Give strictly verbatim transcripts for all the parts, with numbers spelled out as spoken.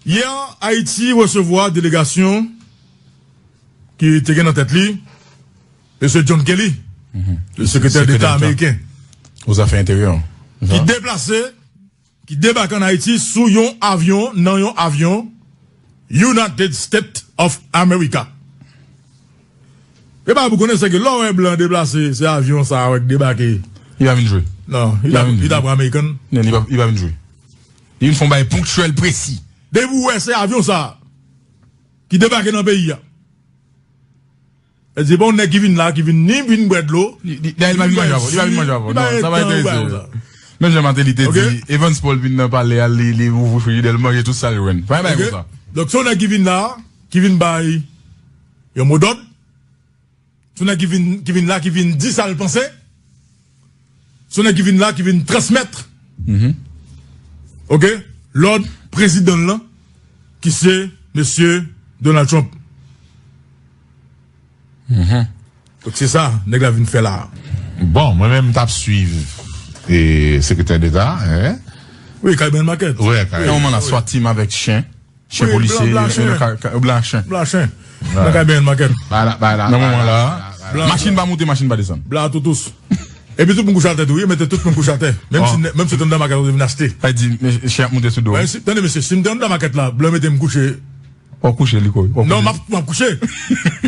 Yè, Ayiti resevwa delegasyon ki te gen nan tèt li mesye John Kelly, le sekretè deta ameriken, Aux affaires intérieures. Ki deplase, ki debake ann Ayiti sou yon avyon, nan yon avyon United States of America. E pa pou konnen se ke lè w wè blan deplase, se avyon sa a ki debake. Li pa vin jwe. Non, li ta pran American. Non, li pa, li pa vin jwe. Li vin fè yon bagay ponktyèl, presi. Depi w wè se avyon sa a ki debake nan peyi a. E di bon nèg ki vin la, ki vin ni vin bwè dlo. Dayè, li pa vin manje avè w. Li pa vin manje avè w. Non, sa pa enterese l. Menm jan Martelly te di, Evans Paul vin nan palè a, li, li ouvri frijidè, li manje tout sa l jwenn. Pa gen bagay konsa. Donk, se yon nèg ki vin la, ki vin bay yon modòd. Se yon nèg ki vin, ki vin la, ki vin di sa l panse. Se yon nèg ki vin la, ki vin transmèt, ok, lòd prezidan l lan, ki se mesye Donald Trump. Donk, se sa nèg la vin fè la a. Bon, mwen menm, m t ap swiv e, sekretè deta, en. Wi, Caribbean Market. Wi, Caribbean. Nan moman la, SWAT team avèk chen. Chen polisye, blan chen. Blan chen. Nan Caribbean Market. Nan moman la, machin pa moute, machin pa desann. Blan toutous. Epi tout moun kouche atè tou, wi, mete tout moun kouche atè. Menm si, menm si te anndan makèt ou te vin achte. Sa di, chen ap moute sou do. Tande mesye, si m te anndan makèt la, blan mete m kouche. W ap kouche, li kò. Non, m ap, m ap kouche.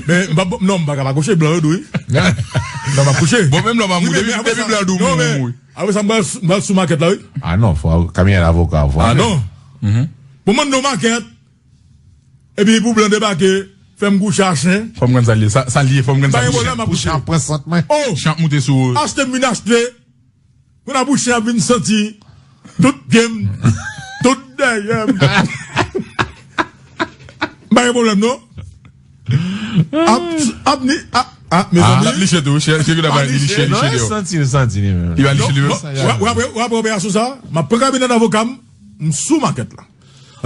Men, m pa, non, m pa ka pa kouche, blan yo dou, wi. Non, m ap kouche. Bon, menm lè w pa mouri, depi, depi blan dou, moun mouri. Apre sa, m pral sou makèt la, wi. Ah non, fò kamyonèt avoka. Ah non. Bon, m anndan makèt. Epi pou blan debake, fè m kouche a chen. Fò m konn sa l ye. Sa, sa l ye, fò m konn sa l ye. Pou chen ap pran sant mwen. Oh! Chen ap moute sou. Achte m vin achte. Kounye a pou chen ap vin santi tout pye m, tout dèyè m. M pa gen pwoblèm non. Ap, ap ni, ap, ap, mezanmi. L ap liche tou, chen, chen ki daba li liche, liche deyò. Li santi, li santi li menm. Li va liche li menm. W ap wè operasyon sa, m ap pran kabinèt avoka m, m sou makèt la.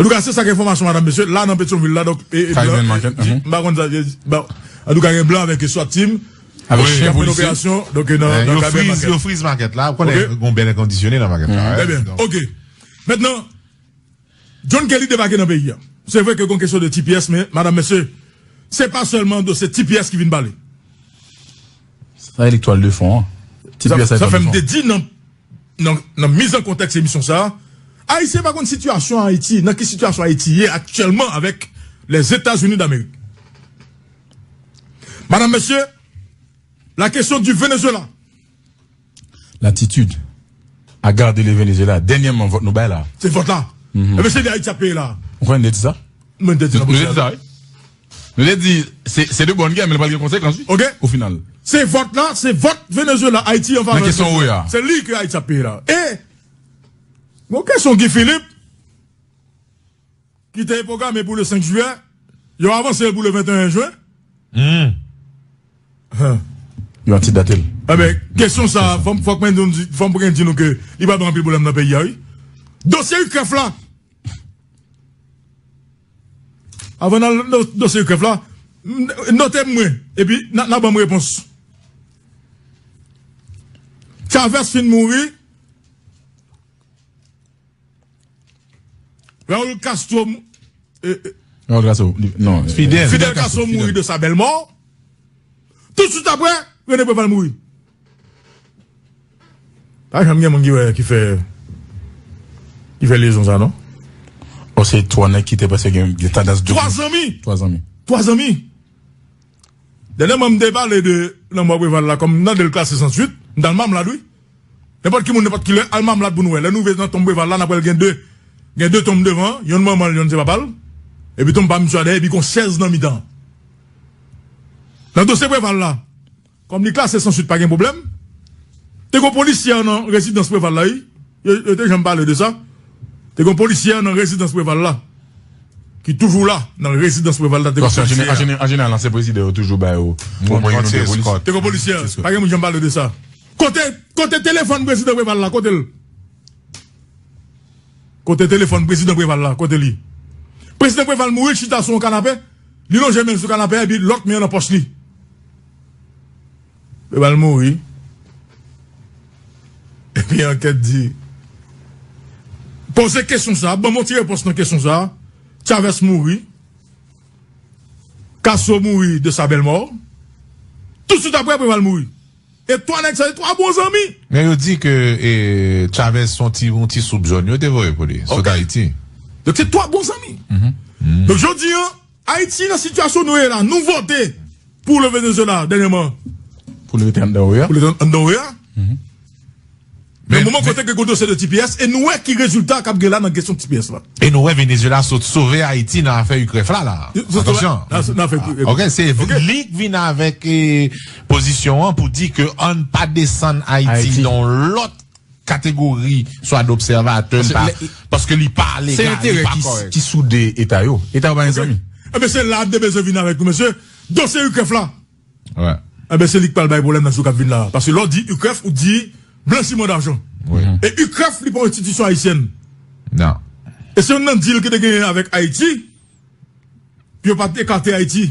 Antouka, se sa k enfòmasyon, madanm, mesye, la nan Petyonvil la, donk, e, e, blan, m pa konn sa, e, bon, antouka, gen blan avèk SWAT team, avèk chen polisye, operasyon, donk, nan, nan Caribbean Market. Yo friz makèt la, ou konnen, gen yon bèl èkondisyone nan makèt la. Trè byen, ok. Mentnan, John Kelly debake nan peyi a. Se vre ke gen kesyon de T P S, men, madanm, mesye, se pa sèlman dosye T P S ki vin pale. Sa e lektwal de fon an. T P S sa fè m te di nan nan, nan mizankontèks emisyon sa a, Ayisyen pa konn sitiyasyon Ayiti, nan ki sitiyasyon Ayiti ye aktyèlman avèk Lèzetazini Damerik. Madanm, mesye, la kesyon di Venezuela. Latitid a gade le Venezuela. Dènyèman, vòt nou bay la. Se vòt la. Ebyen, se de Ayiti ap peye la. Ou konnen de di sa? Mwen te di nan pwosè a. Nou te di, se, se de bòn gè, men li pral gen konsekans, wi. Ok. O final. Se vòt la, se vòt Venezuela, Ayiti an favè. Nan kesyon oya. Se li ke Ayiti ap peye la. E, yon kesyon Guy Philippe, ki te pwograme pou le senk jiyè, yo avanse l pou le venteyen jen. Hmm. Yo antidatel. Ebyen, kesyon sa, fòk mwen di, fòk mwen di nou ke li pral bay anpil pwoblèm nan peyi a, wi. Dosye UCREF la, Avan n al nan dosye UCREF la, note mwen, epi n a ban m repons. Chavez fin mouri, Raul Castro, Raul Castro, non, Fidel Castro mouri de sa bèl mò. Toutswit apre, René Préval mouri. Pa janm gen moun ki wè, ki fè, ki fè lyezon sa, non? O, se twa nèg ki te prèske gen, gen tandans de. Twa zanmi! Twa zanmi. Twa zanmi. Dènyèman, m te pale de lanmò Préval la, kòm m tande l klase san swit, m t al Mamlad, wi. Nenpòt ki moun, nenpòt ki lè, al Mamlad pou nou wè. Lè nou rive nan tonm Préval la, n ap wè l gen de, gen de tonm devan, yonn manman l, yonn se papa l. Epi tonm pa misye a dèyè, epi gon chèz nan mitan. Nan dosye Préval la, kòm li klase san swit, pa gen pwoblèm. Te gon polisyè nan rezidans Préval la, wi. Yo, yo te janm pale de sa. Te gon polisyè nan rezidans Préval la. Ki toujou la, nan rezidans Préval la, te gon polisyè. An jeneral, ansyen prezidan yo toujou ba yo. Te gon polisyè. Pa gen moun janm pale de sa. Kote, kote telefòn prezidan Préval la, kote l? Kote telefòn prezidan Préval la, kote li? Prezidan Préval mouri, chita sou yon kanape, li lonje men l sou kanape a, epi lòt men an nan pòch li. Préval mouri. Epi ankèt di, poze kesyon sa, ban m yon ti repons nan kesyon sa. Chavez mouri, Castro mouri de sa belle mort. Toutswit apre, Preval mouri. E twa nèg sa, se twa bon zanmi. Men yo di ke e, Chavez se yon ti, yon ti soup jòn yo te voye pou li, sot Ayiti. Donk, se twa bon zanmi. Donk, jodi a, Ayiti, nan sitiyasyon nou ye la, nou vote pou le Venezuela dènyèman. Pou l rete anndan OEA. Pou l rete anndan OEA. Men, men moman kote ke gon dosye de T P S, e nou wè ki rezilta k ap gen la nan kesyon T P S la. E nou wè Venezuela sot sove Ayiti nan afè UCREF la, la. Atansyon. Nan, nan afè UCREF. Ok, se li k vin avèk e, pozisyon an pou di ke ann pa desann Ayiti nan yon lòt kategori, swa d'obsèvatè, paske li pa legal, li pa kòrèk. Se enterè ki soude Eta yo. Eta yo pa gen zanmi. Enben, se la n te bezwen vin avèk nou, mesye. Dosye UCREF la. Enben, se li k pral bay pwoblèm nan jou k ap vin la. Paske lè w di UCREF, ou di blanchiman dajan. E UCREF, li pa yon enstitisyon ayisyèn. E se youn nan deal ki te genyen avèk Ayiti, pou yo pa t ekate Ayiti.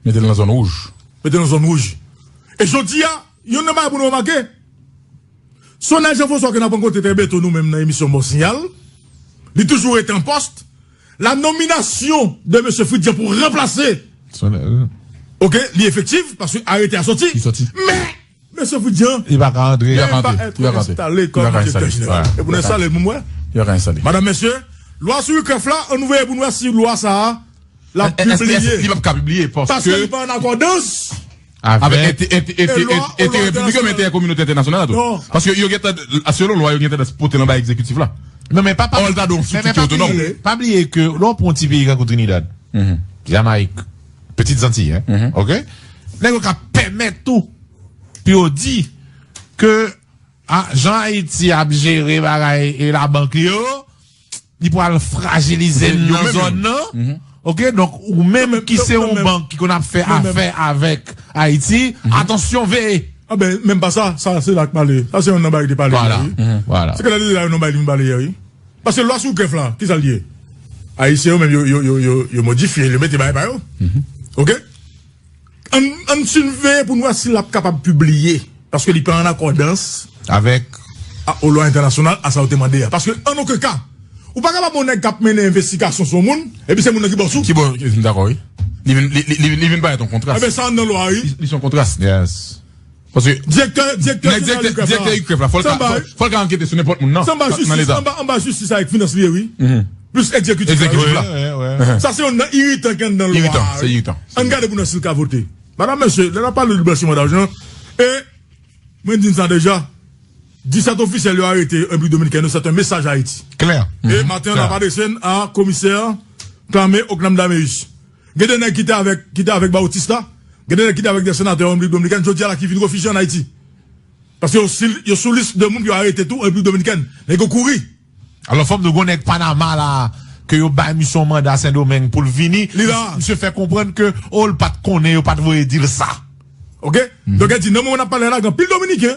Mete l nan zòn wouj. Mete l nan zòn wouj. E jodi a, youn nan bagay pou nou remake, Sonay Jean François ke n ap rankontre trè byento nou menm nan emisyon Bon Siyal, li toujou rete an pòs. La nominasyon de mesye Fritz Jean pou ranplase, ok, li efektiv, paske arete a soti. Men, mesye Fritz Jean, li pa ka antre, li pa ka enstale kòm direktè jeneral. E pou nou enstale l pou mwen. Madanm, mesye, lwa sou UCREF la, ann veye pou n wè si lwa sa a l ap pibliye. Li p ap ka pibliye paske li pa an akòdans avèk enterè piblik yo, men enterè kominotè entènasyonal la tou. Paske yo gentan, selon lwa, yo gen tandans pote l anba egzekitif la. Non, men pa, pa, pa bliye ke lè w pran yon ti peyi tankou Trinidad, Jamayik, Pitit Zantiy, ok? Nèg yo ka pèmèt tou pou yo di ke a, jan Ayiti ap jere bagay e labank li yo, li pral frajilize n nan zòn nan. Ok, donk ou menm ki se yon bank ki konn ap fè afè avèk Ayiti, atansyon, veye. Anben, menm pa sa, sa se la k pale. Sa se youn nan bagay ki te pale yè, wi. Sekretè Deta youn nan bagay li vin pale yè, wi. Paske lwa sou UCREF la, kisa l ye? Ayisyen yo menm, yo, yo, yo, yo, yo modifye l, yo mete bagay pa yo. Ok? Ann, ann siveye pou n wè si l ap kapab pibliye. Paske li pa an akòdans avèk a, o lwa entènasyonal, a sa yo te mande a. Paske, an okenn ka, ou pa kapab yon nèg k ap mennen envestigasyon sou yon moun, epi se moun nan ki bòs ou. Ki bò, m dakò, wi. Li vin, li, li, li, li vin parèt yon kontras. Enben, sa anndan lwa, wi. Li, li se yon kontras. Paske direktè, direktè jeneral UCREF la, fò l ka, fò, fò l ka ankete sou nenpòt moun nan, nan Leta. Anba jistis, anba, anba jistis avèk finans li ye, wi. Plis egzekitif la, wi. Sa se youn nan iritan ki anndan lwa a, wi. Ann gade pou n wè si l ka vote. Madanm, mesye, lè n ap pale de blanchiman dajan, e mwen di n sa deja, disèt ofisyèl yo arete Repiblik Dominikèn yo, c'est un message à Haïti. Klè. E maten an, n ap adrese n a komisè Clame Ocnam Dameus. Gen de nèg ki te avèk, ki te avèk Bautista, gen de nèg ki te avèk de senatè an Repiblik Dominikèn, jodi a la ki vin refijye an Ayiti. Paske yo sou, yo sou lis de moun yo arete tou an Repiblik Dominikèn. Nèg yo kouri. Alò, fò m di w, gon nèg Panama la, ke yo bay misye yon manda Sendomeng pou l vini. Li la. Misye fè konprann ke, o, l pa t konnen, yo pa t voye di l sa. Ok? Donk, e di, nan moman n ap pale la, gen anpil Dominiken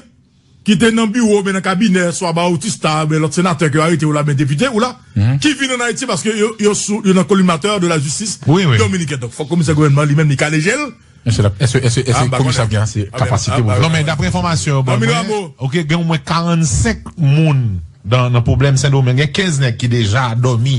ki te nan biwo, oubyen nan kabinè, swa Bautista, oubyen lòt senatè ke yo arete, ou la, oubyen depite, ou la, ki vin ann Ayiti paske yo, yo sou, yo nan kolimatè de la justice dominicaine. Donk, fòk komisè gouvènman li menm li kale je l. Èske, èske, èske, èske komisè ap gen ase kapasite pou fè sa? Non, men daprè enfòmasyon yo ban mwen, ok, gen omwen karannsenk moun nan, nan pwoblèm Sendomeng. Gen kenz nèg ki deja dòmi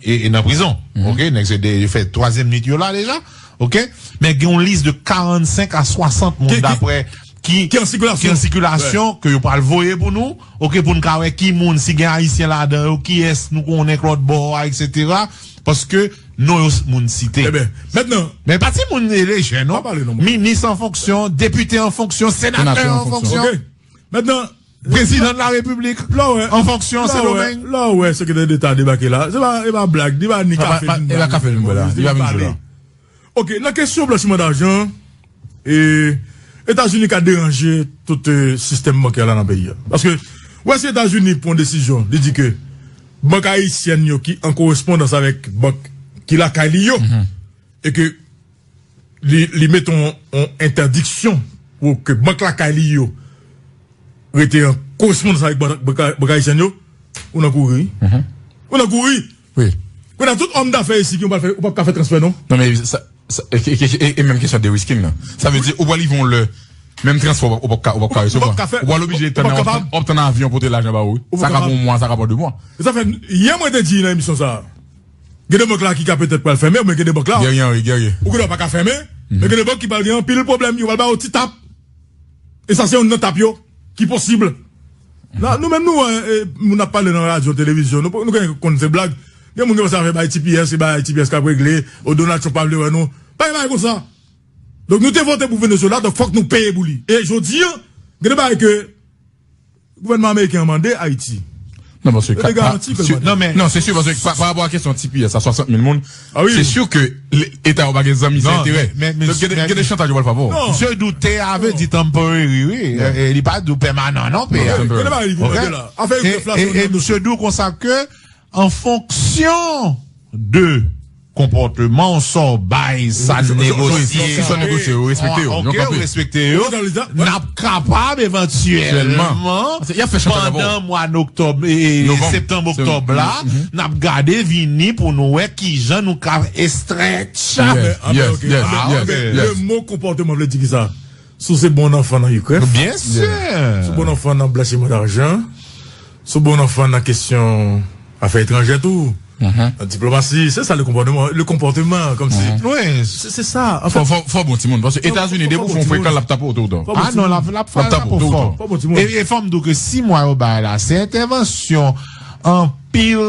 e, e nan prizon. Ok, nèg se de, yo fè twazyèm nwit yo la deja. Ok, men gen yon lis de karannsenk a swasant moun daprè ki, ki an sikilasyon, ke yo pral voye pou nou. Ok, pou n ka wè ki moun, si gen Ayisyen ladan yo, kiyès nou konnen k lòt bò a, etsetera. Paske non yo s-, moun site. Enben, mentnan, men pa ti moun e lejè, non. Minis an fonksyon, depite an fonksyon, senatè an fonksyon. Ok. Mentnan, prezidan de la repiblik an fonksyon, Sendomeng. Lè w wè sekretè deta debake la, se pa, e pa blag, li pa ni kafe, li pa vin jwe la. Ok, nan kesyon blanchiman dajan, e, Etazini ka deranje tout, e, sistèm bankè la nan peyi a. Paske, ou wè si Etazini pran desizyon, li di ke bank ayisyèn yo ki an korespondans avèk bank ki lakay li yo, e ke li, li mete yon, yon entèdiksyon pou ke bank lakay li yo rete an korespondans avèk bank, bank, bank ayisyèn yo, ou nan kouri, wi. Ou nan kouri. Wi. Kounye a, tout òm dafè isi ki ou pa fè, ou p ap ka fè transfè, non. Non, men sa, sa, e, e, e, e, e menm kesyon de risking nan. Sa vle di, ou pral rive yon lè, menm transfè, ou p ap ka, ou p ap ka resevwa. Ou p ap ka fè, ou pral oblije tann, w ap tann avyon pote lajan ba ou, wi. Sa ka pran yon mwa, sa ka pran de mwa. E sa fè, yè mwen te di nan emisyon sa a, Gen de bank la ki ka petèt pral fèmen, oubyen gen de bank la, Guerrier Henry, Guerrier. Ou gen dwa pa ka fèmen, men gen de bank ki pral gen anpil pwoblèm, yo pral ba yo ti tap. E sa se youn nan tap yo ki posib. La, nou menm nou wè, e, moun ap pale nan radyo, televizyon, nou, nou gen konn se blag. Gen moun ki panse afè bay T P S, se bay T P S k ap regle, o Donald Trump pa vle wè nou. Pa gen bagay konsa. Donk nou te vote pou Venezuela, donk fòk nou peye pou li. E jodi a, gen de bagay ke gouvènman ameriken an mande Ayiti. Non, paske yo te garanti ke l mande. Non, men, non, se si, paske pa, pa rapò a kesyon T P S a swasant mil moun, ah, wi, se si ke Eta yo pa gen zanmi, se enterè. Donk gen de, gen de chantaj yo pral fè avè w. Misye di w te ave di temporary, wi. E, e, li pa di w pèmanan, non, pè. Gen de bagay ki mande la. Afè enflasyon, e misye di w konsa ke an fonksyon de konpòteman w, sa w bay, sa n negosye, w respekte yo, ok, w respekte yo, n ap kapab evantyèlman, pandan mwa noktòb, e, septanm, oktòb la, n ap gade vini pou nou wè kijan nou ka estretch. Le mo konpòteman vle di kisa? Si w se bon anfan nan Ikrèf, byen si, si w bon anfan nan blanchiman dajan, si w bon anfan nan kesyon afè etranjè tou, nan diplomasi, se sa le konpòteman, le konpòteman, kòmsi. Wi. Se, se sa. Anfen, fò, fò, fò bon timoun, paske Etazini, depi w fè yon frekan, l ap tape w toutan. Ah non, l ap, l ap frape w toutan. Fò bon timoun. E, e fò m di w ke sis mwa yo bay la, se entèvansyon anpil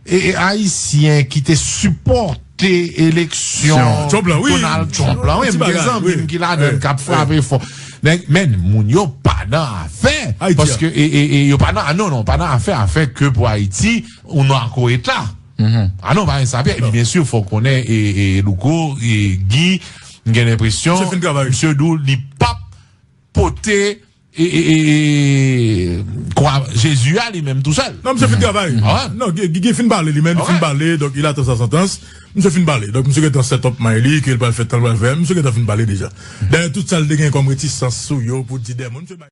e, e, Ayisyen ki te sipòte eleksyon Donald Trump la, wi. M gen zanmi m ki ladan l k ap frape fò. Men, men, moun yo pa nan afè, paske, e, e, e, yo pa nan, ah, non, non, pa nan afè, afè ke pou Ayiti, ou nan akò eta. Ah non, pa gen sa, epi byen si, fò w konnen, e, e, Louko, e, Guy, m gen lenpresyon, misye di w li p ap pote e, e, e, e, kwa Jezi a li menm tou sèl. Non, misye fin travay. Non, Guy, Guy fin pale li menm, li fin pale, donk il attend sa sentence. Misye fin pale. Donk misye gentan set up may li, ke l pral fè tan l pral fè. Misye gentan fin pale deja. Dayè, tout sa l te gen kòm retisans sou yo pou di de moun, misye bay